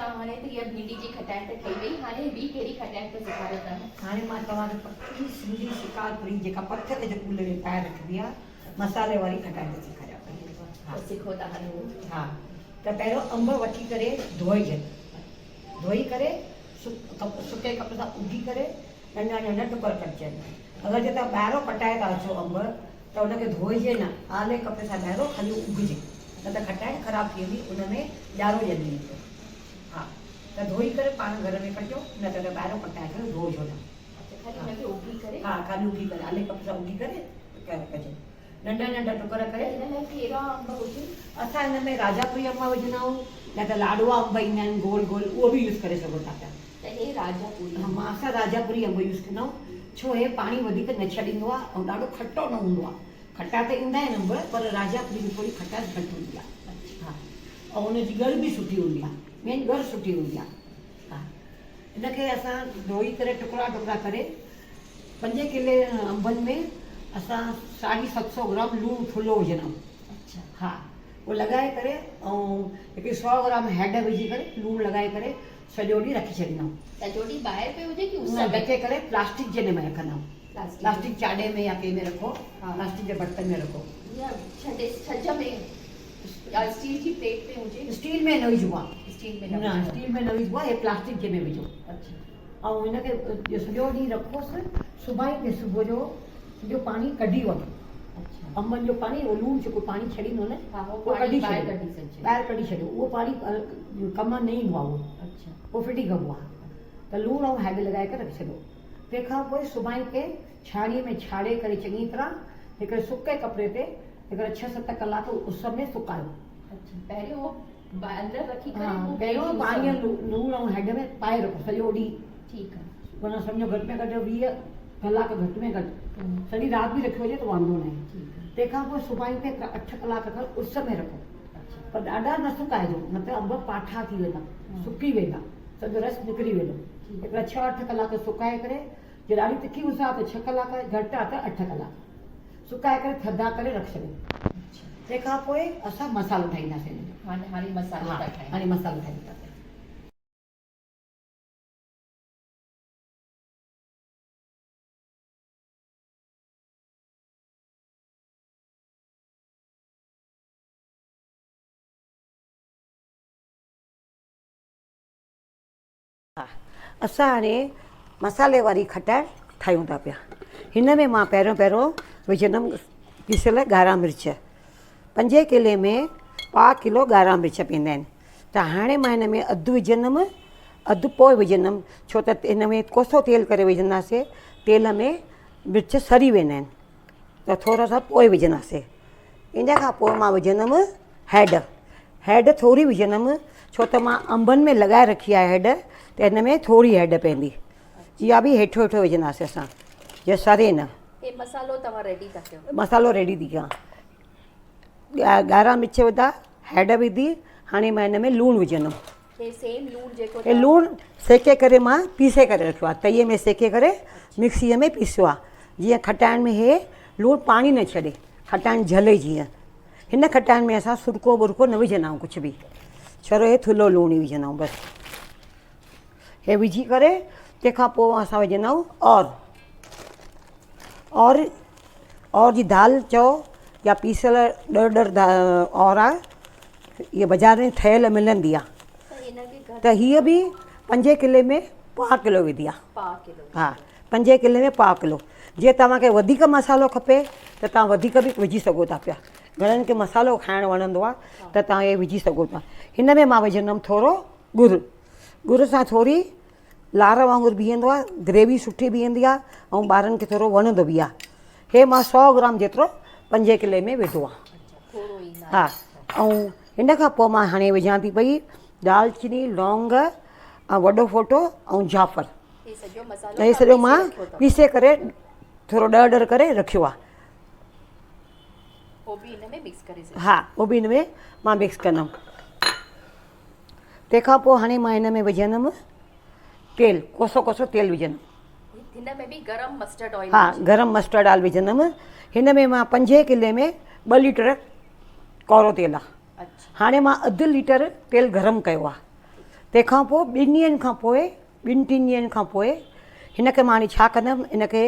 توهان هاڻي ته هيء ڀينڊي جي کٽائڻ ته ٺهي وئي، هاڻي ٻي ڪهڙي کٽائڻ ٿا سيکاريو توهان؟ هاڻي مان توهان کي پڪي سنڌي شڪارپوري جيڪا پٿر جي ڪولهي ۾ پائي رکبي آهي، مصالحي واري کٽائڻ ٿي سيکاريان پئي. ها سکو ته هاڻي اهو. ها ته پهريون انب وٺي ڪري ڌوئجن، ڌوئي ڪري سڪي ڪپڙي سان اگهي ڪري ننڍا ننڍا ٽڪر ڪٽجن. اگر جي توهان ٻاهرون ڪٽائي ٿا اچو انب ته ان کي ڌوئجي نه، آلي ڪپڙي سان ٻاهرون خالي اگهجي، نه ته کٽائڻ خراب ٿي ويندي، ان ۾ ڄارو ڄمي ويندو. ها ته ڌوئي ڪري پاڻ گهر ۾ ڪٽيو، نه ته ٻاهرون ڪٽائي اچو ته ڌوئجو نه. اڇا خالي ان کي اگهي ڪري؟ ها خالي اگهي ڪري، آلي ڪپڙي سان اگهي ڪري ڪجي. ننڍا ننڍا ٽڪر ڪري. ته هن لاء ڪهڙا انب هجن؟ اسان هن ۾ راجاپوري انب وجهندا آهيون يا ته لاڏوا انب ايندا آهن گول گول اهو به يوز ڪري سگهو ٿا پيا. ته هي راجاپوري انب. ها اسان راجاپوري انب يوز ڪندا آهيون ڇو هي پاڻي وڌيڪ نه ڇڏيندو آهي ۽ ڏاڍو کٽو نه هوندو آهي. کٽا ته ايندا آهن انب پر راجاپوري ۾ ٿوري کٽاس گهٽ هوندي آهي. ها ۽ ان جي ڳر به سٺي هوندي آهي مين ڳر سٺي هوندي آهي. ها ان کي اسان ڌوئي ڪري ٽڪڙا ٽڪڙا ڪري پنج ڪلي انبن ۾ اسان ساڍي ست سئو گرام لوڻ ٿلهو وجهندا آهيون. ها اهو لڳائي ڪري ۽ هڪڙي سئو گرام هيڊ وجهي ڪري لوڻ لڳائي ڪري سڄو ڏينهن رکي ڇڏيندا آهيون. سڄو ڏينهن ٻاهر پيو هجي ڪي اس نه ۾؟ ڍڪي ڪري پلاسٽڪ جي ان ۾ رکندا آهيون. پلاسٽڪ چاڏي ۾ يا ڪنهن ۾ رکو پلاسٽڪ جي برتن ۾ رکو. يا ڇڏي ڇڄ ۾ يا اسٽيل جي پليٽ ۾ هجي. اسٽيل ۾ نه وجهبو آهي. اسٽيل ۾ نه نه اسٽيل ۾ نه وجهبو آهي هي پلاسٽڪ جي ۾ وجهو. اڇا. ۽ هن کي جو سڄو ڏينهن رکوس سڀاڻي تي صبح جو سڄو پاڻي ڪڍي وٺو انبن جو پاڻي اهو لوڻ جيڪو پاڻي ڇڏيندو نه اهو ڪڍي ڇڏيو ٻاهر ڪڍي ڇڏيو اهو پاڻي ڪم نه ايندو آهي اهو اهو ڦٽي ڪبو آهي ته لوڻ ۽ هيڊ لڳائي ڪري رکي ڇڏيو تنهن کان پوء سڀاڻي تي ڇاڻي ۾ ڇاڻي ڪري چڱي طرح هڪڙي سڪي ڪپڙي تي هڪڙا ڇهه ست ڪلاڪ اس ۾ سڪايو پهريون اندر رکي ڪري ها پوء پهريون پيٽيون پاڻي سڀ. لوڻ ۽ هيڊ ۾ پائي رکو سڄو ڏينهن. ٺيڪ آ. معنيٰ سمجهو گهٽ ۾ گهٽ 20 ڪلاڪ گهٽ ۾ گهٽ سڄي رات به رکيو هجي ته وانڌو ناهي. تنهن کان پوء سڀاڻي تي 8 ڪلاڪ کن اس ۾ رکو پر ڏاڍا نه سڪائجو نه ته انب پاٺا ٿي ويندا سڪي ويندا سڄو رس نڪري ويندو. هڪڙا 6 8 ڪلاڪ سڪائي ڪري جي ڏاڍي تکي اس آ ته 6 ڪلاڪ گهٽ آ ته 8 ڪلاڪ سڪائي ڪري ٿڌا ڪري رکي ڇڏيو. تنهن کان پوء اسان مصالحو ٺاهينداسين ان جو. هاڻي هاڻي مصالحو ٿا ٺاهيون. هاڻي مصالحو ٺاهيون ٿا پيا. اسان هاڻي مصالحي واري کٽائڻ ٺاهيون ٿا پيا. هن ۾ مان پهريون پهريون وجهندم پيسيل ڳاڙها مرچ. پنجين ڪلي ۾ پاء ڪلو ڳاڙها مرچ پيندا آهن ته هاڻي مان هن ۾ اڌ وجهندم اڌ پوء وجهندم ڇو ته هن ۾ ڪوسو تيل ڪري وجهنداسي تيل ۾ مرچ سڙي ويندا آهن ته ٿورا سا پوء وجهنداسي ان کان پوء مان وجهندم هيڊ هيڊ ٿوري وجهندم ڇو ته مان انبن ۾ لڳائي رکي آهي هيڊ ته هن ۾ ٿوري هيڊ پوندي اها به هيٺو هيٺو وجهنداسين اسان جي سڙي نه. هي مصالحو توهان ريڊي ٿا ڪيو. مصالحو ريڊي ٿي ڪيان. ڳاڙها مرچ وڌا، هيڊ وڌي، هاڻي مان هن ۾ لوڻ وجهندم. هي سيم لوڻ جيڪو هي لوڻ سيڪي ڪري مان پيسي ڪري رکيو آهي تئي ۾ سيڪي ڪري مڪسيء ۾ پيسيو آهي جيئن کٽائڻ ۾ هي لوڻ پاڻي نه ڇڏي کٽائڻ جهلي جيئن هن کٽائڻ ۾ اسان سرڪو ورڪو نه وجهندا آهيون ڪجهه به ڇڙو هي ٿلهو لوڻ ئي وجهندا آهيون بس هي وجهي ڪري تنهن کان پوء اسان وجهندا آهيون اور اور اور جي دال چئو يا پيسيل ڏر ڏر اور آهي هيء بازار ۾ ٺهيل ملندي آهي ته هيء به پنجين ڪلي ۾ پاء ڪلو وڌي آهي ها پنجين ڪلي ۾ پاء ڪلو جي توهان کي وڌيڪ مصالحو کپي ته توهان وڌيڪ به وجهي سگهو ٿا پيا گهڻن کي مصالحو کائڻ وڻندو آهي ته توهان هي وجهي سگهو ٿا هن ۾ مان وجهندم ٿورو ڳڙ ڳڙ سان ٿوري لار وانگر بيهندو آهي گريوي سٺي بيهندي آهي ۽ ٻارن کي ٿورو وڻندو به آهي هي مان سؤ گرام جيترو پنجين ڪلي ۾ وڌو آهي ها ۽ هن کان پوء مان هاڻي وجهان ٿي پئي دالچيني لونگ ۽ وڏو ڦوٽو ۽ جعفر هي سڄو مان پيسي ڪري ٿورو ڏهه ڏهه ڪري رکيو آهي ها اهو به هن ۾ مان مڪس ڪندم تنهن کان پوء هاڻي مان هن ۾ وجهندم تيل ڪوسو ڪوسو تيل وجهندم هن ۾ به گرم مسٽرڊ آئل ها گرم مسٽرڊ آئل وجهندم هن ۾ مان پنجين ڪلي ۾ ٻه ليٽر ڪورو تيل آهي هاڻي مان اڌ ليٽر تيل گرم ڪيو آهي تنهن کان پوء ٻن ڏينهن کان پوء ٻن ٽن ڏينهن کان پوء هن کي مان هاڻي ڇا ڪندم ان کي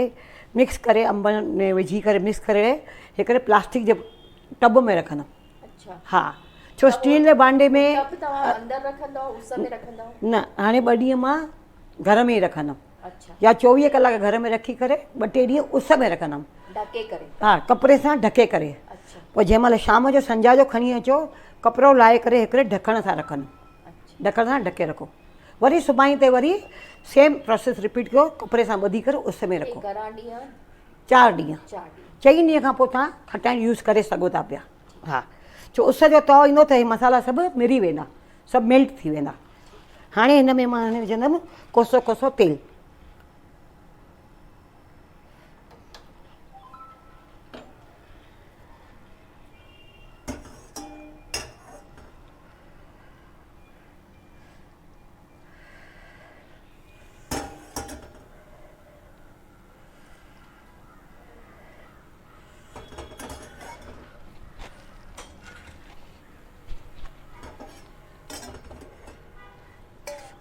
مڪس ڪري انبن ۾ وجهي ڪري مڪس ڪري هڪڙي پلاسٽڪ جي ٽب ۾ رکندم ها ڇو اسٽيل جي بانڊي ۾ نه هاڻي ٻه ڏينهن مان گهر ۾ ئي رکندم يا 24 ڪلاڪ گهر ۾ رکي ڪري ٻه ٽي ڏينهن اس ۾ رکندم ها ڪپڙي سان ڍڪي ڪري پوء جنهن مهل شام جو سنجها جو کڻي اچو ڪپڙو لاهي ڪري هڪڙي ڍڪڻ سان رکندم ڍڪڻ سان ڍڪي رکو وري سڀاڻي تي وري سيم پروسيس رپيٽ ڪيو ڪپڙي سان ٻڌي ڪري اس ۾ رکو چار ڏينهن چئن ڏينهن کان پوء توهان کٽائڻ يوز ڪري سگهو ٿا پيا ها ڇو اس جو تئو ايندو ته هي مصالحا سڀ مري ويندا سڀ ميلٽ ٿي ويندا هاڻي هن ۾ مان هاڻي وجهندم ڪوسو ڪوسو تيل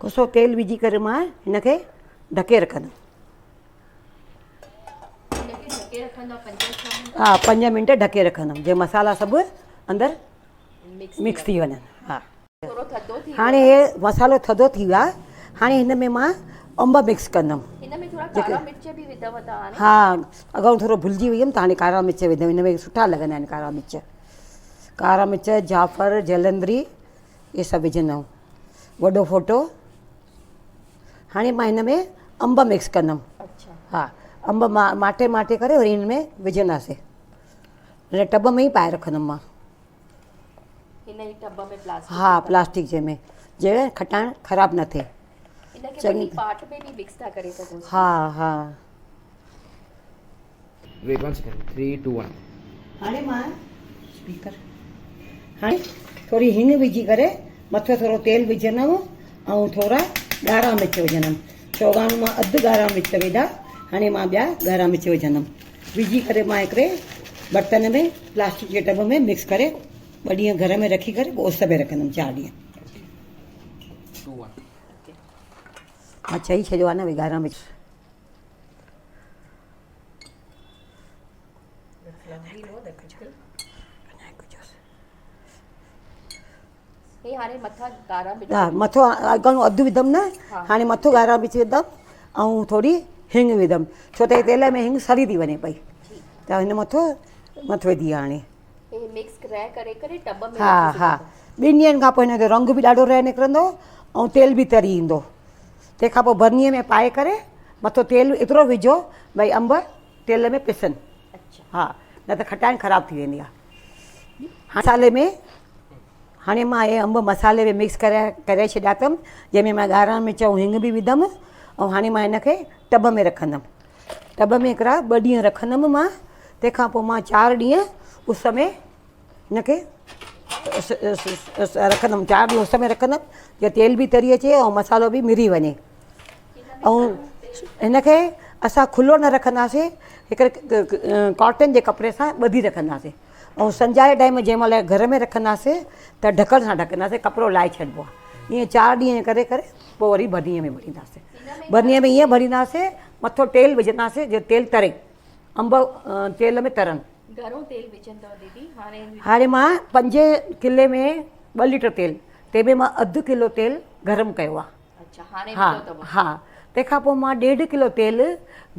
ڪوسو تيل وجهي ڪري مان هن کي ڍڪي رکندم. ها پنج منٽ ڍڪي رکندم جي مصالحا سڀ اندر مڪس ٿي وڃن ها هاڻي هي مصالحو ٿڌو ٿي ويو آهي هاڻي هن ۾ مان انب مڪس ڪندم ها اڳئون ٿورو ڀلجي وئي هيم ته هاڻي ڪارا مرچ وڌم هن ۾ سٺا لڳندا آهن ڪارا مرچ ڪارا مرچ جعفر جلندري اهي سڀ وجهندم وڏو ڦوٽو هاڻي مان هن ۾ انب مڪس ڪندم ها انب ماٽي ماٽي ڪري وري هن ۾ وجهنداسي هن ٽب ۾ ئي پائي رکندم مان هن ئي ٽب ۾ پلاسٽڪ ها پلاسٽڪ جي ۾ جي کٽاڻ خراب نه ٿئي ان کي وڏي پاٽ ۾ به مڪس ٿا ڪري سگهو ها ها ويٽ ون سيڪنڊ 3 2 1 هاڻي مان اسپيڪر هاڻي ٿوري هينگ وجهي ڪري مٿو ٿورو تيل وجهندم ۽ ٿورا ڳاڙها مرچ وجهندم چوگاڻو مان اڌ ڳاڙها مرچ وڌا هاڻي مان ٻيا ڳاڙها مرچ وجهندم وجهي ڪري مان هڪڙي برتن ۾ پلاسٽڪ جي ٽب ۾ مڪس ڪري ٻه ڏينهن گهر ۾ رکي ڪري پوء اس ۾ رکندم چار ڏينهن. مان چئي ڇڏيو آهي نه ڀئي ڳاڙها مرچ. هي هاڻي مٿان ڳاڙها مرچ ها مٿو گهڻو اڌ وڌم نه هاڻي مٿو ڳاڙها مرچ وڌم ۽ ٿوري هنگ وڌم ڇو ته تيل ۾ هنگ سڙي ٿي وڃي پئي ته هن مٿو مٿو وڌي هاڻي هي مڪس رهه ڪري ڪري ٽب ۾ ها ها ٻن ڏينهن کان پوء هن جو رنگ به ڏاڍو رهه نڪرندو ۽ تيل به تري ايندو تنهن کان پوء برنيء ۾ پائي ڪري مٿو تيل ايترو وجهو ڀئي انب تيل ۾ پسن ها نه ته کٽائڻ خراب ٿي ويندي آهي مصالحي ۾ هاڻي مان اهي انب مصالحي ۾ مڪس ڪري ڪري ڇڏيا اٿم جنهن ۾ مان ڳاڙها مرچ ۽ هنگ به وڌم ۽ هاڻي مان هن کي ٽب ۾ رکندم ٽب ۾ هڪڙا ٻه ڏينهن رکندم مان تنهن کان پوء مان چار ڏينهن اس ۾ هن کي رکندم چار ڏينهن اس ۾ رکندم جيئن تيل به تري اچي ۽ مصالحو به مري وڃي ۽ هن کي اسان کلو نه رکنداسين هڪڙي ڪاٽن جي ڪپڙي سان ٻڌي رکنداسين ۽ سنجها جي ٽائيم جنهن مهل گهر ۾ رکنداسين ته ڍڪڻ سان ڍڪنداسين ڪپڙو لاهي ڇڏبو آهي ائين چار ڏينهن ڪري ڪري پوء وري ڀرنيء ۾ ڀرينداسين ڀرنيء ۾ ائين ڀرينداسين مٿو تيل وجهنداسين جو تيل تري انب تيل ۾ ترن. گهڻو تيل وجهندؤ ديدي هاڻي؟ هاڻي مان پنجين ڪلي ۾ ٻه ليٽر تيل تنهن ۾ مان اڌ ڪلو تيل گرم ڪيو آهي. اڇا هاڻي ها وڌو اٿو. ها تنهن کان پوء مان ڏيڍ ڪلو تيل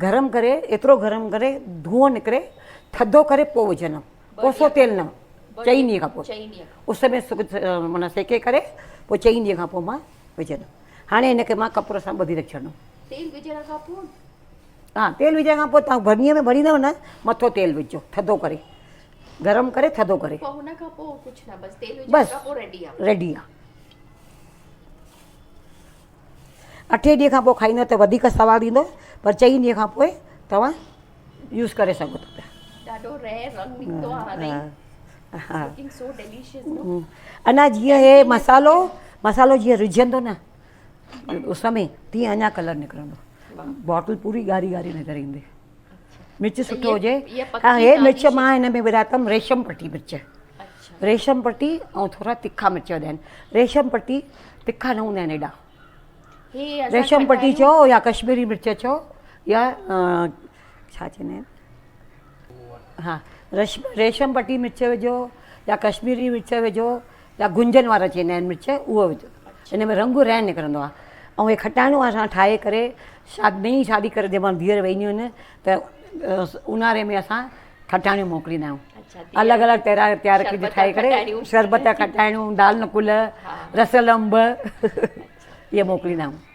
گرم ڪري ايترو گرم ڪري ڌوئون نڪري ٿڌو ڪري پوء وجهندم ڪوسو تيل نه چئين ڏينهن کان پوء اس ۾ معنيٰ سيڪي ڪري پوء چئين ڏينهن کان پوء مان وجهندم هاڻي هن کي مان ڪپڙو سان ٻڌي رکي ڇڏندم. تيل وجهڻ کان پوء؟ ها تيل وجهڻ کان پوء توهان ڀرنيء ۾ ڀريندؤ نه مٿو تيل وجهجو ٿڌو ڪري گرم ڪري ٿڌو ڪري. پوء هن کان پوء ڪجهه نه بس تيل وجهڻ بس کان پوء ريڊي آ. ريڊي آ. اٺين ڏينهن کان پوء کائيندو ته وڌيڪ سواد ايندو پر چئين ڏينهن کان پوء توهان يوز ڪري سگهو ٿا پيا. ڏاڍو ريئر رنگ نڪتو آ هاڻي. ها لوڪنگ سو ڊيليشس نو. اڃا جيئن هي مصالحو مصالحو جيئن رجهندو نه اس ۾ تيئن اڃا ڪلر نڪرندو باٽل پوري ڳاڙهي ڳاڙهي نظر ايندي. مرچ سٺو هجي ها هي مرچ مان هن ۾ وڌا اٿم ريشم پٽي مرچ ريشم پٽي ۽ ٿورا تکا مرچ وڌا آهن ريشم پٽي تکا نه هوندا آهن ايڏا. ريشم پٽي چئو يا ڪشميري مرچ چئو يا ڇا چوندا آهن ها ريشم پٽي مرچ وجهو يا ڪشميري مرچ وجهو يا گنجن وارا چوندا آهن مرچ اهو وجهو ان ۾ رنگ رهن نڪرندو آهي ۽ هي کٽاڻو اسان ٺاهي ڪري شاد نئين شادي ڪري جنهن مهل ڌيئر وينديون آهن ته اونهاري ۾ اسان کٽاڻيون موڪليندا آهيون الڳ الڳ طرح تيار ٺاهي ڪري شربت کٽاڻيون دال نڪول رسيل انب اهي موڪليندا آهيون.